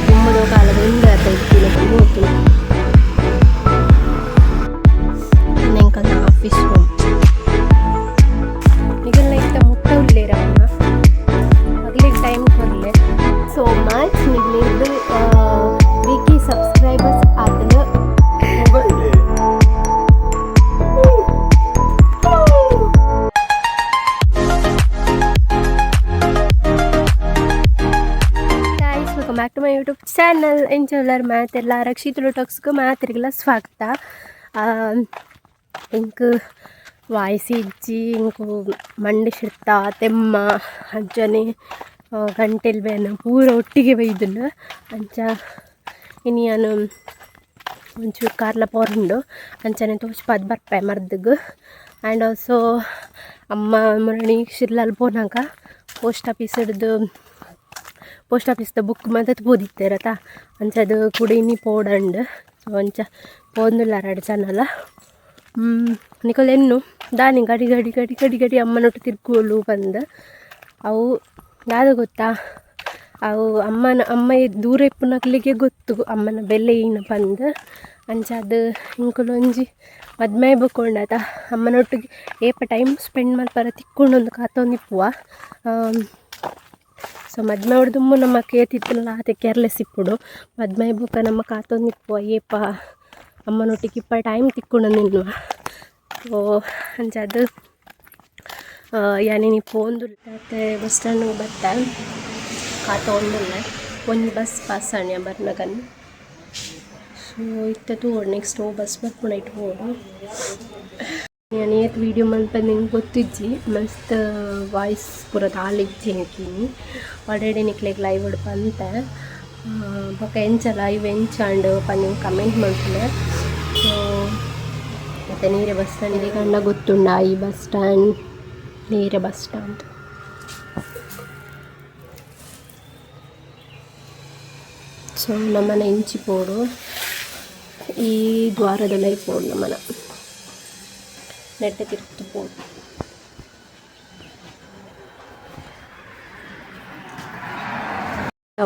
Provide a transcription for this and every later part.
ದುಮ್ಮದ ಕಾಲದ ಉಂಡೆ ಆತ ಇತ್ತಿನ ಪೋತುಂಡು. ಎಂಕಲ್ನ ಆಫೀಸ್ ರೂಮ್. ನಿಗಲ್ನ ಇತ್ತ ಮುಟ್ಟ ಉಲ್ಲೇರಮ್ಮ, ಅಗ್ಲಿಗೆ ಟೈಮ್ ಕೊರ್ಲೆ. ಸೋ ಮಚ್ ನಿಗ್ಲಿರ್ದು 3K subscribers ಆತನ. Guys, welcome back to my YouTube channel. ಎಂಚೋಲರ್ ಮಾತೆಲ್ಲ? ರಕ್ಷಿತ್ ಟಾಕ್ಸ್ಗೆ ಮಾತೆರೆಗ್ಲ ಸ್ವಾಗತ. ಎಂಕ್ ವಾಯ್ಸ್ ಇಜ್ಜಿ, ಎಂಕ್ ಮಂಡೆ ಶಿರ್ತ, ತೆಮ್ಮ, ಅಂಚನೆ ಗಂಟೆಲ್ ಬೇನೆ ಪೂರ ಒಟ್ಟಿಗೆ ಬೈದುಂಡು. ಅಂಚ ಇನಿ ಯಾನ್ ಒಂಚೂರು ಕಾರ್ಲ ಪೋರುಂಡು, ಅಂಚನೆ ತೋಜ್ಪಾದ್ ಬರ್ಪೆ ಮರ್ದ್ಗ್. ಆ್ಯಂಡ್ ಆಲ್ಸೋ ಅಮ್ಮ ಮುರಣಿ ಶಿರ್ಲಾಲ್ ಪೋನಾಗ ಪೋಸ್ಟ್ ಆಫೀಸ್ ಹಿಡ್ದು ಪೋಸ್ಟ್ ಆಫೀಸ್ದ ಬುಕ್ ಮಾತ ಪೋದಿತ್ತೆರತ, ಅಂಚ ಅದು ಕುಡ ಇನಿ ಪೋಡಂಡ್. ಸೊ ಅಂಚ ಪೋಂದುಲ್ಲ ರಡ್ಡ್ ಜನಲ. ನಿಕುಲು ಎನ್ನು ದಾನಿ ಗಡಿ ಗಡಿ ಗಡಿ ಗಡಿ ಗಡಿ ಅಮ್ಮನೊಟ್ಟು ತಿರ್ಗೋಲು ಪಂದ್. ಅವು ದಾದ ಗೊತ್ತಾ, ಅವು ಅಮ್ಮನ ಅಮ್ಮ ದೂರ ಇಪ್ಪುನಕ್ಲೆಗೆ ಗೊತ್ತು ಅಮ್ಮನ ಬೆಲೆ ಏನು ಪಂದ್. ಅಂಚಾದ್ ಎಂಕುಲು ಒಂಜಿ ಮದ್ಮೆ ಬೊಕೊಂಡತ ಅಮ್ಮನೊಟ್ಟಿಗೆ ಏಪ ಟೈಮ್ ಸ್ಪೆಂಡ್ ಮಲ್ಪರ ತಿಕ್ಕುಂಡು ಕಾತೊಂದಿಪ್ಪುವ. ಸೊ ಮದ್ಮೆ ದುಂಬು ನಮಕ್ ಏತಿತ್ತುಂಡಲ ಆತೆ ಕೇರ್ಲೆಸ್ ಇಪ್ಪುಡು. ಮದ್ಮೆ ಬೊಕ ನಮ ಕಾತೊಂದಿಪ್ಪುವ ಏಪ ಅಮ್ಮನೊಟ್ಟಿಗೆ ಇಪ್ಪ ಟೈಮ್ ತಿಕ್ಕುಂಡು ಎನ್ನುವ. ಸೊ ಅಂಚಾದ್ ಯಾನ್ ಇನಿ ಪೋವೊಂದುಲ್ಲೆ. ಬಸ್ ಸ್ಟ್ಯಾಂಡ್ ಬತ್ತೆ, ಕಾತೊಂದುಲ್ಲೆ. ಒಂಜಿ ಬಸ್ ಪಾಸ್ ಆಂಡ್ ಬರ್ನಗನೆ. ಸೊ ಇತ್ತೆ ತೂವೊಡು, ನೆಕ್ಸ್ಟ್ ಒವು ಬಸ್ ಬರ್ಪುಂಡು ಐಟ್ ಪೋವೊಡು. ಯಾನ್ ಏತ್ ವೀಡಿಯೋ ಮನ್ಪಂದ್ ಎಂಕ್ ಗೊತ್ತಿಜ್ಜಿ. ಮಸ್ತ್ ವಾಯ್ಸ್ ಪೂರ ದಾಲ ಇಜ್ಜಿ ಎಂಕ್ ಇನಿ. ಆಲ್ರೆಡಿ ನಿಕ್ಲೆಗ್ ಲೈವ್ ಡ್ ಪಂತೆ. ಬೊಕ ಎಂಚ ಲೈವ್ ಎಂಚ ಆಂಡ್ ಪಂದ್ ಕಮೆಂಟ್ ಮಲ್ಪುಲೆ. ಸೊ ಮತ್ತೆ ನೀರೆ ಬಸ್ ಸ್ಟ್ಯಾಂಡ್ ಕಂಡ ಗೊತ್ತುಂಡ? ಈ ಬಸ್ ಸ್ಟ್ಯಾಂಡ್, ನೀರೆ bus stand. So ನಮನ ಇಂಚಿ ಪೋಡು, ಈ ದ್ವಾರದುಲಯಿ ಪೋಡು, ನಮನ ನೆಟ್ಟ ತಿರ್ತ್ ಪೋಡು.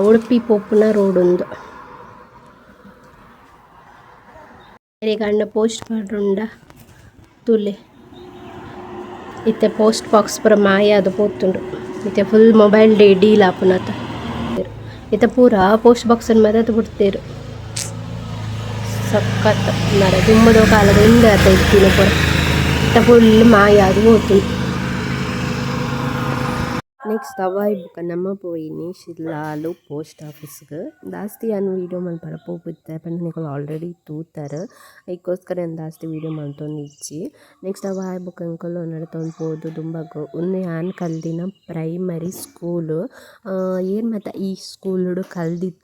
ಉಡುಪಿ ಪೋಪುನ ರೋಡ್ ಉಂದು. ಇರೆಗ್ ಪೋಸ್ಟ್ ಪಾಡ್ರುಂಡ ತೂಲೆ. ಇತ್ತೆ ಪೋಸ್ಟ್ ಬಾಕ್ಸ್ ಪೂರ ಮಾಯ ಆದ್ ಪೋತುಂಡು. ಇತ್ತೆ full mobile day deal ಆಪುನತ. ಇತ್ತೆ ಪೂರ ಪೋಸ್ಟ್ ಬಾಕ್ಸ್ ನ್ ಮದತ್ ಬುಡ್ತೆರ್. ಸಖತ್ ಮಾರ್ರೆ, ದುಂಬುದ ಕಾಲದ ಉಂದೆ ಅತ ಇತ್ತಿನ ಪೂರ, ಇತ್ತೆ ಫುಲ್ ಮಾಯ ಆದ್ ಪೋತುಂಡು. ನೆಕ್ಸ್ಟ್ ಅವಾಯ್ ಬೊಕ ನಮ ಪೋಯಿನಿ ಶಿರ್ಲಾಲು ಪೋಸ್ಟ್ ಆಫೀಸ್ಗ್. ಜಾಸ್ತಿ ಯಾನ್ ವೀಡಿಯೋ ಮನ್ಪರ ಪೋಪುತ್ತೆ ಪಂಡ ನಿಕುಲು ಆಲ್ರೆಡಿ ತೂತರ್, ಐಕೋಸ್ಕರ ಯಾನ್ ಜಾಸ್ತಿ ವೀಡಿಯೋ ಮಲ್ತೊಂದಿಜ್ಜಿ. ನೆಕ್ಸ್ಟ್ ಅವಾಯ್ ಬೊಕ ಎಂಕುಲು ನಡತೊಂದು ಪೋದು ದುಂಬಗ್ ಉಂದು ಯಾನ್ ಕಲ್ದಿನ ಪ್ರೈಮರಿ ಸ್ಕೂಲ್. ಏರ್ ಮಾತ ಈ ಸ್ಕೂಲುಡು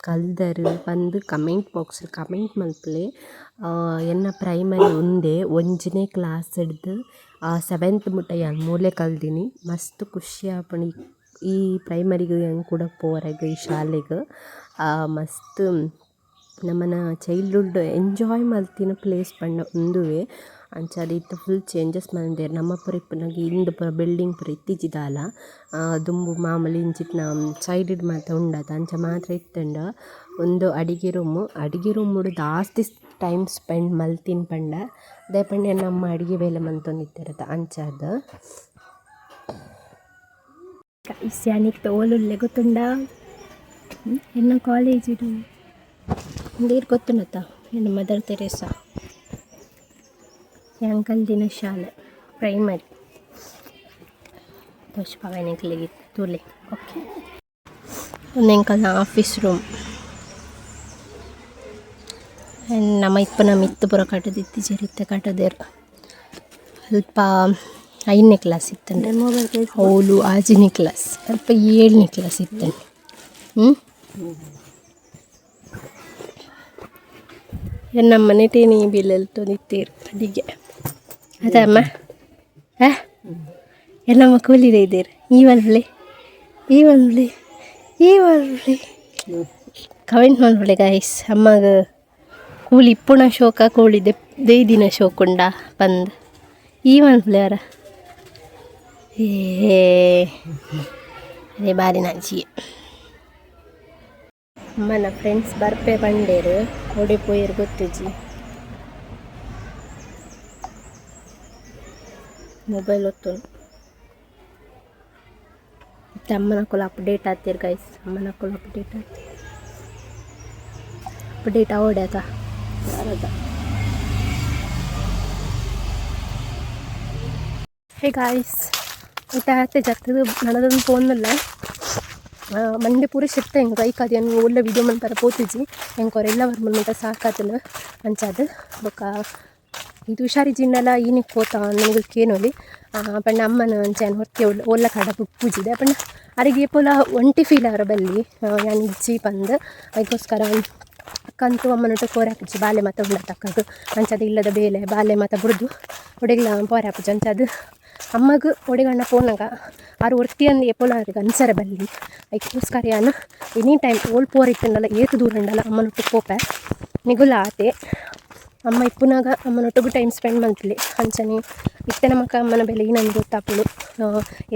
ಕಲ್ದರ್ ಪಂದ್ comment box comment ಮಲ್ಪುಲೆ. ಎನ್ನ ಪ್ರೈಮರಿ ಉಂದೆ. ಒಂಜಿನೆ ಕ್ಲಾಸ್ ಡ್ದು ಸೆವೆಂತ್ ಮುಟ್ಟ ಯಾನ್ ಮೂಲೆ ಕಲ್ದಿನಿ. ಮಸ್ತ್ ಖುಷಿ ಆಪುಂಡು ಈ ಪ್ರೈಮರಿಗ್ ಯಾನ್ ಕುಡ ಪೋವರೆಗ್, ಈ ಶಾಲೆಗ್. ಮಸ್ತ್ ನಮನ ಚೈಲ್ಡ್ಹುಡ್ ಎಂಜಾಯ್ ಮಲ್ತಿನ ಪ್ಲೇಸ್ ಪಂಡ ಉಂದುವೆ. ಅಂಚಾದ್ ಇತ್ತೆ ಫುಲ್ ಚೇಂಜಸ್ ಮಲ್ದೆರ್. ನಮ ಪೂರ ಇಪ್ಪುನಗ ಇಂದ್ ಪೂರ ಬಿಲ್ಡಿಂಗ್ ಪೂರ ಇತ್ತಿಜಿ ದಾಲ. ದುಂಬು ಮಾಮೂಲಿ ಇಂಚಿತ್ತಿನ ಸೈಡ್ ಡ್ ಮಾತ ಉಂಡತ, ಅಂಚ ಮಾತ್ರ ಇತ್ತ್ಂಡ್. ಉಂದು ಅಡಿಗೆ ರೂಮ್. ಅಡಿಗೆ ರೂಮುಡು ದಾಸ್ತಿ ಟೈಮ್ ಸ್ಪೆಂಡ್ ಮಲ್ತಿನ ಪಂಡ ದಾಯೆ ಪಂಡ ಎನ್ನ ಅಮ್ಮ ಅಡಿಗೆ ಬೇಲೆ ಮಂತೊಂದಿತ್ತೆರ್ ಅಂಚಾದ್. ಗೈಸ್, ಯಾನ್ ಇತ್ತೆ ಓಲುಲ್ಲೆ ಗೊತ್ತುಂಡಾ? ಎನ್ನ ಕಾಲೇಜಿಡು. ಉಂದು ಗೊತ್ತುಂಡತ್ತ, ಎನ್ನ ಮದರ್ ತೆರೇಸಾ, ಯಾನ್ ಕಲ್ದಿನ ಶಾಲೆ, ಪ್ರೈಮರಿ. ತೋಜ್ಪಾವೆ ನಿಕ್ಲೆಗ್, ತೂಲೆ. ಓಕೆ, ಉಂದು ಎಂಕಲ್ನ office room. And ನಮ ಇಪ್ಪುನ ಮಿತ್ತ್ ಪೂರ ಕಟುದಿತ್ತಿಜೆರ್, ಇತ್ತೆ ಕಟುದೆರ್. ಅಲ್ಪ 5ನೇ ಕ್ಲಾಸ್ ಇತ್ತುಂಡು, ಅವುಲು 6ನೇ ಕ್ಲಾಸ್, ಅಲ್ಪ 7ನೇ ಕ್ಲಾಸ್ ಇತ್ತುಂಡು. ಹ್ಞೂ ಎನ್ನ ಮನೆಟೇನಿ ಬಿಲ್ಲೆಲ್ತೊಂದಿತ್ತೆರ್ ಅಡಿಗೆ ಅದಮ್ಮ. ಹಾ, ಎಲ್ಲಮ್ಮ ಕೂಲಿದ ಇದ್ದೀರ್. ಈ ಮಲ್ಪಲೆ, ಈ ಮಲ್ಪಲೆ, ಈ ಮಲ್ಪಲೆ, ಕಮೆಂಟ್ ಮಲ್ಪಲೆ ಗಾಯ್ಸ್. ಅಮ್ಮಗ ಕೂಲಿ ಇಪ್ಪುನ ಶೋಕ, ಕೋಳಿ ದೆಯ್ದಿನ ಶೋಕುಂಡ ಪಂದ್. ಈ ಮಲ್ಪಲೆ ಅರ. ಏ ಅದೇ ಬಾರಿ ನಾಚಿಗೆ. ಅಮ್ಮನ ಫ್ರೆಂಡ್ಸ್ ಬರ್ಪೆ ಪಂಡೇರು ಒಡೆ ಪೋಯೆರ್ ಗೊತ್ತುಜಿ ಮೊಬೈಲ್ ಒತ್ತುನು ಇತ್ತೆ ಅಮ್ಮನಕುಲು ಅಪ್ಡೇಟ್ ಆತೀರ್ ಗೈಸ್ ಅಮ್ಮನಕುಲು ಅಪ್ಡೇಟ್ ಆತೀರ್ ಅಪ್ಡೇಟ್ ಆವೊಡೆ ಆತ ದಾರದ. ಹೇ ಗಾಯ್ಸ್, ಇತ್ತೆ ಆತೆ ಜತ್ತದು ನನದೊಂದು ಫೋನುಲ್ಲ ಮಂಡೆ ಪೂರ ಶೆತ್ತ ಎಂಕ್ ಐಕ್ ಅದು ಯಾನ್ ಓಲ್ಲ ವೀಡಿಯೋ ಮನ್ಪರ ಪೋತುಜಿ ಎಂಕ್ ಒರ ಎಲ್ಲ ಬರ್ಮುಂಡ ಸಾಕಾತುಂಡು ಅಂಚಾದ್ ಬೊಕ್ಕ ಇದು ಹುಷಾರಿಜ್ಜಿಂಡಲ ಈನಿಗೆ ಪೋತ ನಿಗುಲು ಕೇನೊಲಿ ಪಂಡ ಅಮ್ಮನ ಅಂಚ ಯಾನ್ ಒರ್ತಿ ಓಲ್ಲ ಕಡ ಪೂಜಿದೆ ಪಂಡ ಅರೆಗ್ ಏಪೊಲ ಒಂಟಿ ಫೀಲ್ ಆವರ ಬಲ್ಲಿ ಯಾನ್ ಇಜ್ಜಿ ಪಂದ್ ಐಕೋಸ್ಕರ ಅಕ್ಕಂತೂ ಅಮ್ಮನೊಟ್ಟು ಪೋರೆ ಆಪುಜಿ ಬಾಲೆ ಮಾತ ಉಂಡತ ಅಕ್ಕಗ್ ಅಂಚಾದ್ ಇಲ್ಲದ ಬೇಲೆ ಬಾಲೆ ಮಾತ ಬುಡ್ದು ಒಡೆಗ್ಲ ಪೋರೆ ಆಪುಜಿ ಅಂಚಾದ್ ಅಮ್ಮಗ್ ಒಡೆಗಣ್ಣ ಪೋನಗ ಆರ್ ಒರ್ತಿ ಅಂದ್ ಏಪೊಲ ಆರೆಗ್ ಅನ್ಸರೆ ಬಲ್ಲಿ ಐಕೋಸ್ಕರ ಯಾನ್ ಎನಿ ಟೈಮ್ ಓಲ್ ಪೋರೆ ಇತ್ತುಂಡಲ ಏತ್ ದೂರ ಉಂಡಲ ಅಮ್ಮನೊಟ್ಟುಗು ಪೋಪೆ ನಿಗುಲ ಆತೆ ಅಮ್ಮ ಇಪ್ಪುನಗ ಅಮ್ಮನೊಟ್ಟುಗು ಟೈಮ್ ಸ್ಪೆಂಡ್ ಮಲ್ಪುಲೆ ಅಂಚನೆ ಇತ್ತೆ ನಮಕ್ ಅಮ್ಮನ ಬೆಲೆ ಇನಂದ್ ಗೊತ್ತಾಪುಂಡು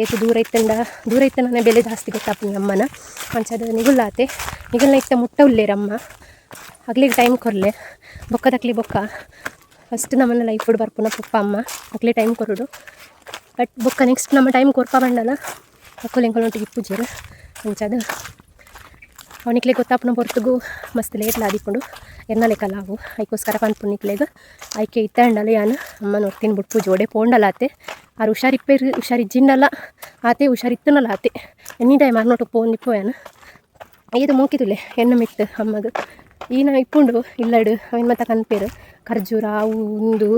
ಏತ್ ದೂರ ಇತ್ತುಂಡ ದೂರ ಇತ್ತುಂಡನೆ ಬೆಲೆ ಜಾಸ್ತಿ ಗೊತ್ತಾಪುನಿ ಅಮ್ಮನ ಅಂಚಾದ್ ನಿಗುಲ ಆತೆ ನಿಗಲ್ನ ಇತ್ತೆ ಮುಟ್ಟ ಉಲ್ಲೆರ್ ಅಮ್ಮ ಅಕ್ಲೆಗ್ ಟೈಮ್ ಕೊರ್ಲೆ ಬೊಕ್ಕದಕ್ಲೆ ಬೊಕ್ಕ ಫಸ್ಟ್ ನಮನ ಲೈಫ್ ಬರ್ಪುನ ಪೊಪ್ಪ ಅಮ್ಮ ಅಕ್ಲೆ ಟೈಮ್ ಕೊರೊಡು ಬಟ್ ಬೊಕ್ಕ ನೆಕ್ಸ್ಟ್ ನಮ ಟೈಮ್ ಕೊರ್ಪ ಪಂಡಲ ಅಕುಲು ಎಂಕಲ್ನೊಟ್ಟಿಗೆ ಇಪ್ಪುಜೆರ್ ಅಂಚಾದ್ ಅವು ನಿಕ್ಲೆಗ್ ಗೊತ್ತಾಪುನ ಪೊರ್ತುಗು ಮಸ್ತ್ ಲೇಟ್ ಆದಿಪ್ಪುಂಡು ಎನ್ನ ಲೆಕ್ಕಲ ಅವು ಐಕೋಸ್ಕರ ಪನ್ಪುನು ನಿಕ್ಲೆಗ್ ಐಕೆ ಇತ್ತೆ ಆಂಡಲ ಯಾನ್ ಅಮ್ಮನ ಒರ್ತಿನ್ ಬುಡ್ಪುಜಿ ಒಡೆ ಪೋಂಡಲ ಆತೆ ಆರ್ ಹುಷಾರಿಪ್ಪೆರ್ ಹುಷಾರಿಜ್ಜಿಂಡಲ ಆತೆ ಹುಷಾರಿತ್ತುಂಡಲ ಆತೆ ಎನಿ ಟೈಮ್ ಆರ್ನೊಟ್ಟುಗು ಪೋವೊಂದಿಪ್ಪುವೆ ಯಾನ್ ಏತ್ ಮೋಕೆ ತೂಲೆ ಎನ್ನ ಮಿತ್ತ್ ಅಮ್ಮಗ್ ಈನ ಇಪ್ಪುಂಡು ಇಲ್ಲಡ್ ಅವೆನ್ ಮಾತ ಕನ್ಪೆರ್ ಖರ್ಜೂರ ಅವು ಉಂದು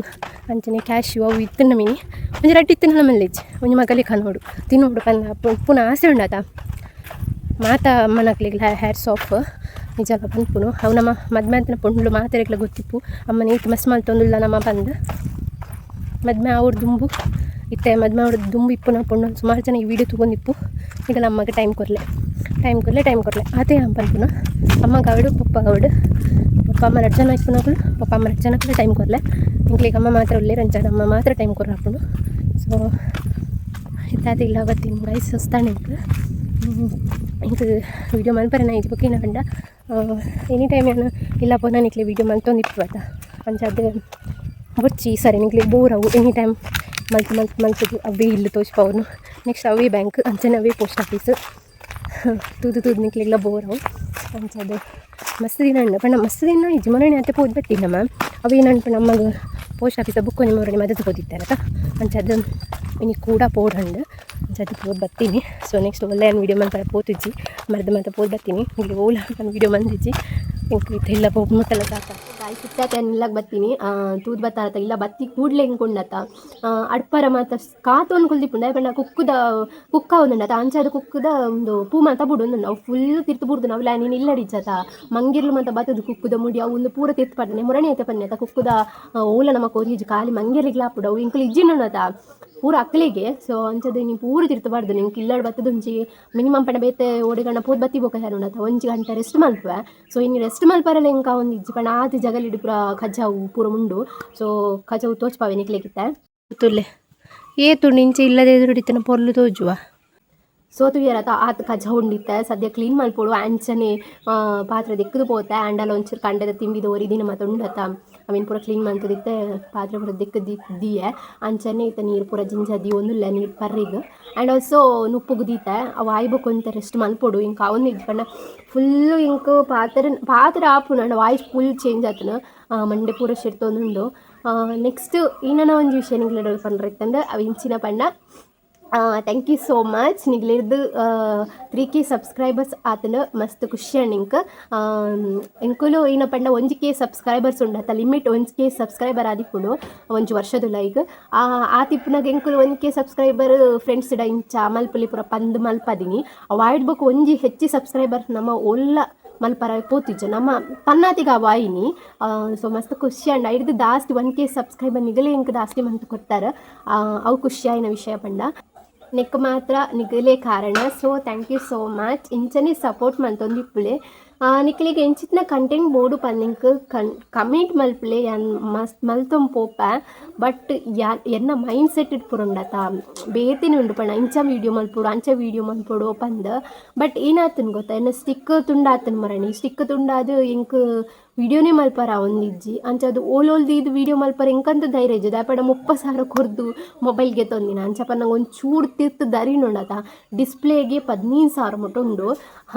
ಅಂಚನೆ ಕ್ಯಾಶ್ಯೂ ಅವು ಇತ್ತುಂಡ ಮಿನಿ ಒಂಜಿ ರಡ್ಡ್ ಇತ್ತುಂಡ ಮಲ್ಲೆಜ್ಜಿ ಒಂಜಿ ಮಗಲೆ ಕನೋಡು ತಿನ್ನೋಡು ಪಂದ್ ಇಪ್ಪುನ ಆಸೆ ಉಂಡತ ಮಾತ ಅಮ್ಮನಕ್ಲೆಗ್ಲ ಹ್ಯಾಟ್ಸ್ ಆಫ್ ನಿಜಲ ಪನ್ಪುನು ಅವು ನಮ್ಮ ಮದ್ಮೆ ಆತಿನ ಪೊಣ್ಣುಲು ಮಾತೆರೆಗ್ಲ ಗೊತ್ತಿಪ್ಪು ಅಮ್ಮನ ಏತ್ ಮಸ್ತ್ ಮಲ್ತೊಂದುಲ್ಲ ನಮ ಪಂದ್ ಮದ್ಮೆ ಆವೊಡು ದುಂಬು ಇತ್ತೆ ಮದ್ಮೆ ಆವೊಡು ದುಂಬು ಇಪ್ಪುನ ಪೊಣ್ಣು ಸುಮಾರು ಜನ ಈ ವೀಡಿಯೋ ತೂವೊಂದಿಪ್ಪು ನಿಕಲ್ನ ಅಮ್ಮಗ್ ಟೈಮ್ ಕೊರ್ಲೆ ಟೈಮ್ ಕೊರ್ಲೆ ಟೈಮ್ ಕೊರ್ಲೆ ಆತೆ ಯಾನ್ ಪನ್ಪುನ ಅಮ್ಮಗ್ ಆವಡ್ ಪೊಪ್ಪಗ್ ಆವಡ್ ಪಪ್ಪ ಅಮ್ಮ ರಡ್ಡ್ ಜನ ಇಪ್ಪುನಕುಲು ಪಪ್ಪ ಅಮ್ಮ ರಡ್ಡ್ ಜನಕ್ಲ ಟೈಮ್ ಕೊರ್ಲೆ ಎಂಕ್ಲೆಗ್ ಅಮ್ಮ ಮಾತ್ರ ಉಲ್ಲೆರ್ ಅಂಚಾದ್ ಅಮ್ಮ ಮಾತ್ರ ಟೈಮ್ ಕೊರ್ರಾಪುಂಡು ಸೊ ಇತ್ತಾತ್ ಇಲ್ಲ ಬತ್ತೀನಿ ಗೈಸ್ ಸುಸ್ತಾಂಡ್ ಎಂಕ್ ಎಂಕ್ ವೀಡಿಯೋ ಮಲ್ಪರೆ ಇಜ್ಜಿ ಬೊಕ ಕಿನ್ನ ಪಂಡ ಎನಿ ಟೈಮ್ ಯಾನ್ ಇಲ್ಲ ಪೋನ ನಿಕ್ಲೆ ವೀಡಿಯೋ ಮಲ್ತೊಂದಿಪ್ಪುವತ ಅಂಚಾದ್ ಬೊರ್ಚಿ ಸರಿ ನಿಕ್ಲೆಗ್ ಬೋರ್ ಅವು ಎನಿ ಟೈಮ್ ಮಲ್ತ್ ಮಲ್ತ್ ಮಲ್ತುದು ಅವೇ ಇಲ್ಲ್ ತೋಜ್ಪಾವುನು ನೆಕ್ಸ್ಟ್ ಅವೇ ಬ್ಯಾಂಕ್ ಅಂಚನೆ ಅವೇ ಪೋಸ್ಟ್ ಆಫೀಸ್ ತೂದು ತೂದು ನಿಕ್ಲೆಗ್ಲ ಬೋರ್ ಅವು ಅಂಚಾದ್ ಮಸ್ತ್ ದಿನ ಉಂಡು ಪಂಡ ಮಸ್ತ್ ದಿನ ಇಜ್ಜಿ ಮೊನ್ನೆ ಆತೆ ಪೋದು ಬತ್ತಿನ ಅವು ಏನಂತ ನಮ್ಮಗ್ ಪೋಸ್ಟ್ ಆಫೀಸ್ ಬೊಕ್ಕ ಒಂಜಿ ಮೊರನೆ ಮದತ್ ಪೋದಿತ್ತೆರತ ಅಂಚಾದ್ ಇನಿ ಕೂಡ ಪೋಡುಂಡು ಅಂಚಾದ್ ಪೋದು ಬತ್ತೀನಿ ಸೊ ನೆಕ್ಸ್ಟ್ ಒಲ್ಲೆ ಯಾನ್ ವೀಡಿಯೋ ಮಲ್ಪರೆ ಪೋತುಜಿ ಮರ್ದ್ ಮಾತ ಪೋದು ಬತ್ತೀನಿ ಇಲ್ಲಿ ಓಲ ವೀಡಿಯೋ ಮಂದಿಜ್ಜಿ ಎಂಕ್ ಇತ್ತೆ ಇಲ್ಲ ಪೋಪು ಮುಟ್ಟಲ ಸಾಕ ಗಾಯ್ಸ್ ಇತ್ತೆ ಯಾನ್ ಇಲ್ಲಗ್ ಬತ್ತೀನಿ ತೂದು ಬತ್ತಾರತ ಇಲ್ಲ ಬತ್ತಿ ಕೂಡ್ಲೆ ಎಂಕ್ ಉಂಡತ ಅಡ್ಪರ ಮಾತ ಕಾತೊಂದು ಕುಲ್ದಿಪ್ಪುಂಡು ದಾಯೆ ಪಂಡ ಕುಕ್ಕುದ ಕುಕ್ಕ ಒಂದುಂಡತ ಅಂಚಾದ್ ಕುಕ್ಕುದ ಉಂದು ಪೂ ಮಾತ ಬುಡೊಂದುಂಡು ಅವು ಫುಲ್ ತಿರ್ತ್ ಬುಡ್ದು ಅವು ಯಾನ್ ಇನಿ ಇಲ್ಲಡಿಜ್ಜತ ಮಂಗಿರ್ಲು ಮಾತ ಬತ್ತುದು ಕುಕ್ಕುದ ಮುಡಿ ಅವು ಉಂದು ಪೂರ ತಿರ್ತ್ ಪಾಡ್ದನೆ ಮುರಣಿ ಐತೆ ಪನ್ನೆ ಅತ ಕುಕ್ಕುದ ಓಲ ನಮಕ್ ಒರಿಯುಜಿ ಖಾಲಿ ಮಂಗೆರ್ಲಿಗ್ಲ ಆಪುಂಡು ಅವು ಎಂಕುಲು ಇಜ್ಜಿಂಡತ ಪೂರ ಅಕ್ಲೆಗೆ ಸೊ ಅಂಚಾದ್ ಇನಿ ಪೂರ ತಿರ್ತ್ ಪಾಡ್ದನೆ ಎಂಕ್ ಇಲ್ಲಡ್ ಬತ್ತುದು ಒಂಜಿ ಮಿನಿಮಮ್ ಪಂಡ ಬೇತೆ ಓಡೆಗಂಡ ಪೋದು ಬತ್ತಿ ಬೊಕ ಯಾನ್ ಉಂಡತ ಒಂಜಿ ಗಂಟೆ ರೆಸ್ಟ್ ಮಲ್ಪುವೆ ಸೊ ಇನಿ ರೆಸ್ಟ್ ಮಲ್ಪರೆಲ ಎಂಕ್ ಆವೊಂದಿಜ್ಜಿ ಪಂಡ ಆತ್ ಜಗಲಿಡ್ ಪೂರ ಕಜವು ಪೂರ ಉಂಡು ಸೊ ಕಜವು ತೋಜ್ಪಾವೆ ನಿಕ್ಲೆಗಿತ್ತೆ ತೂಲೆ ಏತುಂಡು ಇಂಚ ಇಲ್ಲದ ಎದುರುಡಿತ್ತಿನ ಪೊರ್ಲು ತೋಜುವ ಸೊ ತೂಯರತ ಆತ್ ಕಜವು ಉಂಡಿತ್ತೆ ಸದ್ಯ ಕ್ಲೀನ್ ಮಲ್ಪೊಡು ಅಂಚನೆ ಪಾತ್ರೆ ದೆಕ್ಕುದು ಪೋತೆ ಆಂಡಲ ಒಂಚೂರು ಕಂಡೆದ ತಿಂಬಿದ ಒರಿದಿನ ಮಾತ ಉಂಡತ ಅವೆನ್ ಪೂರ ಕ್ಲೀನ್ ಮಂತುದಿತ್ತೆ ಪಾತ್ರೆ ಪೂರ ದೆಕ್ಕುದು ದೀಯೆ ಅಂಚನೆ ಇತ್ತೆ ನೀರು ಪೂರ ಜಿಂಜ ದೀವೊಂದುಲ್ಲೆ ನೀರು ಪರ್ರಿಗ್ ಆ್ಯಂಡ್ ಆಲ್ಸೋ ನುಪ್ಪುಗು ದೀತೆ ಅವು ಆಯಿ ಬೊಕ ಒಂತೆ ರೆಸ್ಟ್ ಮಲ್ಪೊಡು ಎಂಕ್ ಆವೊಂದಿಜ್ಜಿ ಪಂಡ ಫುಲ್ಲು ಎಂಕ್ ಪಾತೆರ ಪಾತೆರ ಆಪುಂಡು ಆಂಡ voice full change ಆತುಂಡು ಮಂಡೆ ಪೂರ ಶಿರ್ತೊಂದುಂಡು ನೆಕ್ಸ್ಟ್ ಇನ್ನನ ಒಂಜಿ ವಿಷಯ ನಿಕ್ಲೆಡ ಪಂಡ್ರೆ ಇತ್ತಂಡ ಅವು ಇಂಚಿನ ಪಂಡ thank you so much ನಿಗ್ಲಿರ್ದು 3K subscribers ಆತನ ಮಸ್ತ್ ಖುಷಿ ಆಂಡ್ ಎಂಕ್ ಎಂಕುಲು ಏನ ಪಂಡ 1K subscribers ಉಂಡತ limit 1K subscriber ಆದಿಪ್ಪುಂಡು ಒಂಜಿ ವರ್ಷದ ಲೈಕ್ ಆತಿಪ್ಪುನಾಗ ಎಂಕುಲು 1K subscriber friends ಇಂಚ ಮಲ್ಪುಲಿ ಪೂರ ಪಂದ್ ಮಲ್ಪದಿನಿ ಅವಾಯ್ಡ್ ಬೊಕ ಒಂಜಿ ಹೆಚ್ಚಿ ಸಬ್ಸ್ಕ್ರೈಬರ್ ನಮ್ಮ ಒಲ್ಲ ಮಲ್ಪರ ಪೋತಿಜ್ಜ ನಮ್ಮ ಪನ್ನಾತಿಗ ವಾಯಿನಿ ಸೊ ಮಸ್ತ್ ಖುಷಿ ಆಂಡ್ ಐಡ್ದು ದಾಸ್ತಿ 1K subscriber ನಿಗಲೇ ಎಂಕ್ ದಾಸ್ತಿ ಮಂತ್ ಕೊರ್ತಾರ ಅವು ಖುಷಿ ಆಯಿನ ವಿಷಯ ಪಂಡ ನೆಕ್ ಮಾತ್ರ ನಿಗಲೇ ಕಾರಣ. So thank you so much. ಇಂಚನೆ ಸಪೋರ್ಟ್ ಮಂತೊಂದಿಪ್ಪುಲೆ. ನಿಕ್ಲೆಗ್ ಎಂಚಿತ್ತಿನ ಕಂಟೆಂಟ್ ಬೋಡು ಪನ್ನಿಂಕ್ ಕಮೆಂಟ್ ಮಲ್ಪುಲೆ. ಯಾನ್ ಮಸ್ತ್ ಮಲ್ತೊಂದು ಪೋಪೆ. ಬಟ್ ಯಾನ್ ಎನ್ನ ಮೈಂಡ್ ಸೆಟ್ ಇಪ್ಪುರುಂಡತ ಬೇತೆನೆ ಉಂಡು ಪಂಡ ಇಂಚ ವೀಡಿಯೋ ಮಲ್ಪೊಡು ಅಂಚ ವೀಡಿಯೋ ಮಲ್ಪೊಡು ಪಂದ್. ಬಟ್ ಏನಾತುಂಡು ಗೊತ್ತಾ, ಎನ್ನ ಸ್ಟಿಕ್ ತುಂಡಾತುಂಡು ಮರಣಿ. ಸ್ಟಿಕ್ ತುಂಡಾದ್ ಎಂಕ್ ವೀಡಿಯೋನೇ ಮಲ್ಪರ ಆವೊಂದಿಜ್ಜಿ. ಅಂಚಾದ್ ಓಲೋಲ್ ದೀದ್ ವೀಡಿಯೋ ಮಲ್ಪರ ಎಂಕಂತ ಧೈರ್ಯ ಇಜ್ಜಿ. ದಾಯೆ ಪಂಡ 30,000 ಕೊರ್ದು ಮೊಬೈಲ್ ಗೆತೊಂದಿನ. ಅಂಚ ಪನ್ನಗ ಒಂಚೂರು ತಿರ್ತ್ ದರಿನುಂಡತ. ಡಿಸ್ಪ್ಲೇಗೆ 15,000 ಮುಟ ಉಂಡು.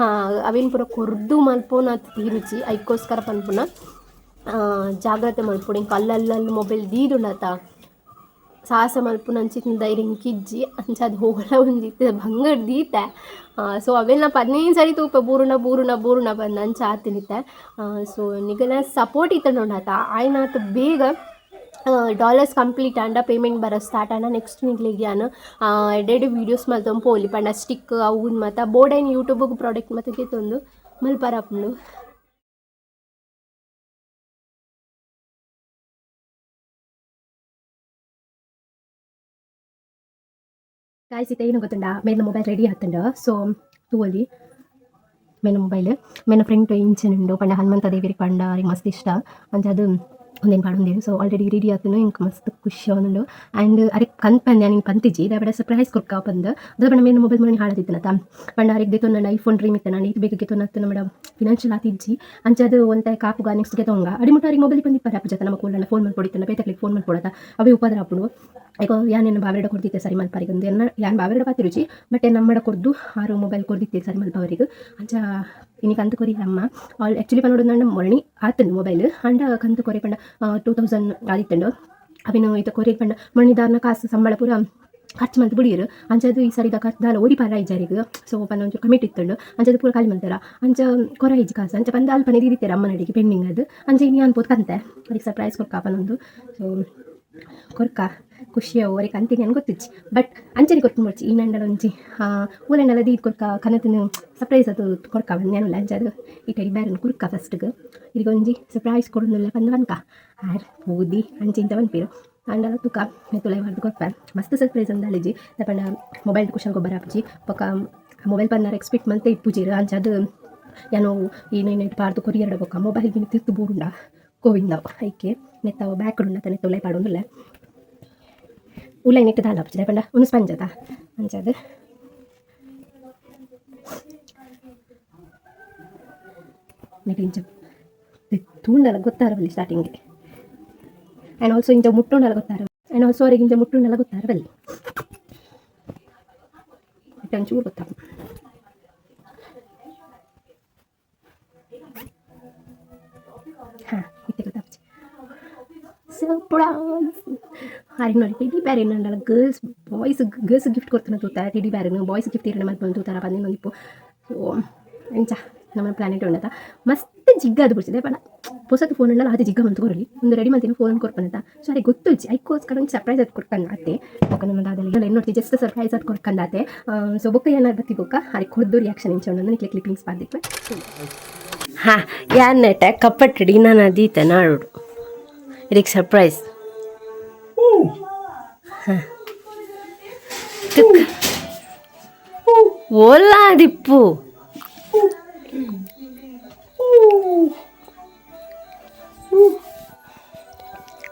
ಅವೆನ್ ಪೂರ ಕೊರ್ದು ಮಲ್ಪುನಾತ್ ತೀರುಜಿ. ಐಕೋಸ್ಕರ ಪನ್ಪುನ ಜಾಗ್ರತೆ ಮಲ್ಪೊಡು. ಎಂಕ್ ಅಲ್ಲಲ್ಲಿ ಮೊಬೈಲ್ ದೀದುಂಡತ ಸಾಹಸ ಮಲ್ಪುನಂಚಿತ್ತಿನ ಧೈರ್ಯ ಎಂಕಿಜ್ಜಿ. ಅಂಚಾದ್ ಓಲ ಒಂಜಿ ಇತ್ತೆ ಬಂಗಡ್ ದೀತೆ. ಸೊ ಅವೆಲ್ಲ 15 ಸರಿ ತೂಪೆ ಬೂರುನ ಬೂರುನ ಬೂರುನ ಪಂದ್ ಅಂಚ ಆತಿನಿತ್ತೆ. ಸೊ ನಿಗಲ ಸಪೋರ್ಟ್ ಇತ್ತುಂಡತ ಆಯ್ನಾತ್ ಬೇಗ ಡಾಲರ್ಸ್ ಕಂಪ್ಲೀಟ್ ಆಂಡ ಪೇಮೆಂಟ್ ಬರ ಸ್ಟಾರ್ಟ್ ಆಂಡ ನೆಕ್ಸ್ಟ್ ನಿಕ್ಲೆಗ್ ಯಾನ್ ಎಡ್ಡೆಡ್ಡೆ ವೀಡಿಯೋಸ್ ಮಲ್ತೊಂದು ಪೋಲಿ. ಪಂಡ ಸ್ಟಿಕ್ ಅವು ಮಾತ ಬೋಡೈನ್ ಯೂಟ್ಯೂಬ್ ಪ್ರಾಡಕ್ಟ್ ಮಾತ ಗೆತೊಂದು ಮಲ್ಪರ ಆಪುಂಡು. ಗಾಯ್ಸ್, ಇತ್ತೆ ಏನು ಗೊತ್ತುಂಡ, ಮೇರ್ನ ಮೊಬೈಲ್ ರೆಡಿ ಆತುಂಡು. ಸೊ ತೂವೊಲಿ ಮೇನ ಮೊಬೈಲ್. ಮೇನ ಫ್ರಂಟ್ ಇಂಚನೆ ಉಂಡು. ಪಂಡ ಹನುಮಂತ ದೇವೆರ್ ಪಂಡ ಅರೆಗ್ ಮಸ್ತ್ ಇಷ್ಟ. ಅಂಚಾದ್ ಉಂದೆನ್ ಪಾಡೊಂದೆರ್. So already ready ಆತುಂಡು. ಎಂಕ್ ಮಸ್ತ್ ಖುಷಿ ಆವೊಂದುಂಡು. ಆ್ಯಂಡ್ ಅರೆಗ್ ಕಂತ್ ಪಂದೆ ಯಾನ್ ಪಂತಿಜಿ ದಾಯೆ ಸರ್ಪ್ರೈಸ್ ಕೊರ್ಕ ಪಂದ್. ದಾದ ಪಂಡ ಮೇರ್ನ ಮೊಬೈಲ್ ಮೊನ್ನೆ ಹಾಳಾದಿತ್ತನತ. ಪಂಡ ಅರೆಗ್ ದೆತೊನ್ನ ಐಫೋನ್ ಡ್ರೀಮ್ ಇತ್ತನ ಈತ್ ಬೇಗ ಗೆತೊನ್ನತ್ ನಮ್ಮಡ ಫಿನಾನ್ಷಿಯಲ್ ಆತಿಜ್ಜಿ. ಅಂಚಾದ್ ಒಂತೆ ಕಾಪುಗ ನೆಕ್ಸ್ಟ್ ಗೆತೊಂಗ ಅಡಿ ಮುಟ್ಟ ಅರೆಗ್ ಮೊಬೈಲ್ ಪಂದಿಪ್ಪರೆ ಆಪುಜತ. ನಮಕ್ ಓಲಂಡ ಫೋನ್ ಮಲ್ಪೊಡಿತ್ತಂಡ ಬೇತೆಕ್ಲೆಗ್ ಫೋನ್ ಮಲ್ಪೊಡತ ಅವೇ ಉಪದ್ರ ಆಪುಂಡು. ಈಗ ಯಾನ್ ಎನ್ನ ಬಾವೆರಡ ಕೊರ್ದಿತ್ತೆ ಸರಿ ಮಲ್ಪರೆಗ್ ಅಂದ್. ಎನ್ನ ಯಾನ್ ಬಾವೆರಡ ಪಾತೆರುಜಿ, ಬಟ್ ನಮ್ಮಡ ಕೊರ್ದು ಆರು ಮೊಬೈಲ್ ಕೊರ್ದಿತ್ತೆ ಸರಿ ಮಲ್ಪವರೆಗ್. ಅಂಚ ಇನಿ ಕಂತು ಕೊರಿ ಅಮ್ಮ. ಆಲ್ ಆ್ಯಕ್ಚುಲಿ ಪನೊಡು ಮೊರಣಿ ಆತುಂಡು ಮೊಬೈಲ್. ಆಂಡ ಕಂತು ಕೊರಿ ಪಂಡ 2000 ಆದಿತ್ತುಂಡು. ಅವೆನ್ ಇತ್ತೆ ಕೊರಿ ಪಂಡ ಮೊನ್ನೆ ಕಾಸು ಸಂಬಳ ಪೂರ ಖರ್ಚು ಮಲ್ತ್ ಬುಡಿಯೆರ್. ಅಂಚಾದ್ ಈ ಸರಿದ ಖರ್ಚು ದಾಲ ಒರಿಪಾರ ಇಜ್ಜಾರಿಗ್. ಸೊ ಪಂಡ ಒಂಚೂರು ಕಮಿಟ್ ಇತ್ತುಂಡು. ಅಂಚಾದ್ ಪೂರ ಖಾಲಿ ಮಲ್ತೆರ. ಅಂಚ ಕೊರ ಇಜ್ಜಿ ಕಾಸು. ಅಂಚ ಪಂದ್ ಅಲ್ಪನೆ ದೀದಿತ್ತೆರ್ ಅಮ್ಮನಡಿಗೆ ಪೆಂಡಿಂಗ್ ಅದು. ಅಂಚ ಇನಿ ಯಾನ್ ಪೋದು ಕಂತೆ ಅರೆಗ್ ಸರ್ಪ್ರೈಸ್ ಕೊರ್ಕ ಪನೊಂದು. ಸೊ ಕೊರ್ಕ ಖುಷಿ ಅವು ಅರೆಗ್ ಕಂತಿನಿ ಯಾನ್ ಗೊತ್ತಿಜ್ಜಿ. ಬಟ್ ಅಂಚನೆ ಕೊರ್ಪುಂಡು ಈ ನಂಡಲ ಒಂಜಿ ಓಲಂಡಲ ದೀದ್ ಕೊರ್ಕ ಕನತಿನ ಸರ್ಪ್ರೈಸ್ ಅದು ಕೊರ್ಕ ಯಾನುಲ್ಲ. ಅಂಚಾದ್ ಈ ಟೆಡಿ ಬೇರ್ನ್ ಕೊರ್ಕ ಫಸ್ಟ್ಗ್ ಇರೆಗ್ ಒಂಜಿ ಸರ್ಪ್ರೈಸ್ ಕೊರೊಂದುಲ್ಲೆ ಪಂದ್ ಪನ್ಕ. ಆರ್ ಪೂದಿ ಅಂಚ ಇಂಚ ಪನ್ಪೆರ್. ಆಂಡಲ ತುಕ ತುಲೈ ಪಾಡ್ದ್ ಕೊರ್ಪೆ. ಮಸ್ತ್ ಸರ್ಪ್ರೈಸ್ ಅಂದಾಲಿಜಿ. ದಾಯೆ ಪಂಡ ಮೊಬೈಲ್ ಕುಶಲ್ ಗೊಬ್ಬರ ಆಪುಜಿ. ಬೊಕ ಮೊಬೈಲ್ ಪನ್ನರ ಎಕ್ಸ್ಪೆಕ್ಟ್ ಮಲ್ತೆ ಇಪ್ಪುಜೆರ್. ಅಂಚಾದ್ ಯಾನ್ ಏನೇನು ಪಾಡ್ದ್ ಕೊರಿಯೆರ್ಡ ಬೊಕ್ಕ ಮೊಬೈಲ್ ಮಿನಿ ತಿರ್ತ್ ಬೂರುಂಡ ಗೋವಿಂದ ಐಕೆ ನೆತ್ತ ಬ್ಯಾಕ್ ಉಂಡತ ನೆತ್ತ ಉಲಯಿ ಪಾಡೊಂದುಲ್ಲೆ. ಉಲಯಿ ನೆಟ್ಟ್ ದಾಲ ಆಪುಜಿ. ದಾಯೆ ಪಂಡ ಉಂದು ಸ್ಪಂಜ್ ಅತ. ಅಂಚಾದ್ ನೆಟ್ ಇಂಚ ತೂಂಡಲ ಗೊತ್ತಾರಬಲ್ಲಿ starting. And also ಇಂಚ ಮುಟ್ಟುಂಡಲ ಗೊತ್ತಾರ. ಆ್ಯಂಡ್ ಆಲ್ಸೋ ಅರೆಗ್ ಇಂಚ ಮುಟ್ಟುಂಡಲ ಗೊತ್ತಾರಬಲ್ಲಿ. ಒಂಚೂರು ಗೊತ್ತಾಪುಂಡು. ಹಾಂ, ಇತ್ತೆ ಗೊತ್ತಾಪುಜಿ. ಸರ್ಪ್ರೈಸ್ ಅರೆಗ್ ನೋಡಿ ಟೆಡಿ ಬೇರ್ ಏನಂಡಲ girls boys girls gift ಕೊರ್ತುನ ತೂತ ಟೆಡಿ ಬೇರ್ನ್ ಬಾಯ್ಸ್ ಗಿಫ್ಟ್ ಏರನ ಮಲ್ಪೊಂದು ತೂತಾರ ಪಂದ್ ಒಂದಿಪ್ಪು. ಸೊ ಎಂಚ ನಮ್ಮ ಪ್ಲಾನೆಟ್ ಉಂಡತ ಮಸ್ತ್ ಜಿಗ್ಗಾದ್ ಬುಡ್ಚಿದೆ. ಪಂಡ ಪೊಸತ್ ಫೋನ್ ಉಂಡಲ ಆತ್ ಜಿಗ್ಗ ಮಂತ್ ಕೊರೊಲಿ. ಉಂದು ರೆಡಿ ಮಲ್ತಿನ ಫೋನ್ ಕೊರ್ಪನತ. ಸೊ ಅರೆಗ್ ಗೊತ್ತುಜ್ಜಿ. ಐಕೋಸ್ಕರ ಒಂಜಿ ಸರ್ಪ್ರೈಸ್ ಆದ್ ಕೊರ್ಕಂದಾತೆ. ಬೊಕ ನಮ್ಮ ದಾದಲ ಎನ್ನೊಡ್ತಿ ಜಸ್ಟ್ ಸರ್ಪ್ರೈಸ್ ಆದ್ ಕೊರ್ಕಂದಾತೆ. ಸೊ ಬೊಕ್ಕ ಏನಾರ್ ಬತ್ತಿ ಬೊಕ್ಕ ಅರೆಗ್ ಕೊರ್ದು ರಿಯಾಕ್ಷನ್ ಎಂಚ ಉಂಡು ನಿಕ್ಲೆ ಕ್ಲಿಪ್ಪಿಂಗ್ಸ್ ಪಾಡ್ದಿಪ್ಪೆ. ಹಾಂ, ಯಾನ್ ನೆಟ ಕಪ್ಪಟ್ಟಡಿ ನಾನು ದೀತೆ ನಾಡೋಡು ಇದಕ್ಕೆ ಸರ್ಪ್ರೈಸ್. ಓಲಾದಿಪ್ಪು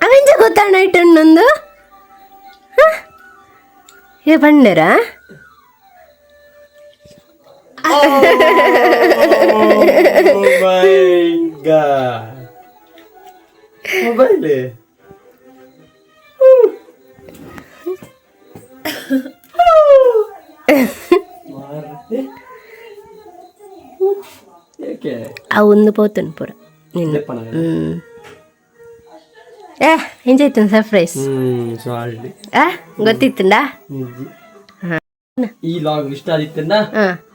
ಅವೆಂಚ ಗೊತ್ತಾಣ ಇಟ್ಟುಂಡು ಏ ಪಂಡೆರಾ? Oh my God. Mobile. ಅವು ಒಂದು ಪೋತುಂಡು ಪೂರ ನಿನ್ನ. ಏ ಎಂಜಾಯ್ತು ಸರ್ಪ್ರೈಸ್? ಆ ಗೊತ್ತಿತ್ತುಂಡಾ? ಈ ಲಾಗ್ ಇಷ್ಟ ಆಗಿತ್ತನ್ನ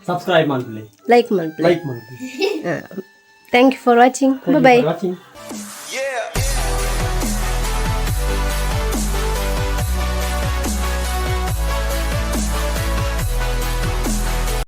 ಸಬ್ಸ್ಕ್ರೈಬ್ ಮಾಡ್ಲಿ, ಲೈಕ್ ಮಾಡ್ಲಿ, ಲೈಕ್ ಮಾಡ್ಲಿ. Thank you for watching. Bye. Watching.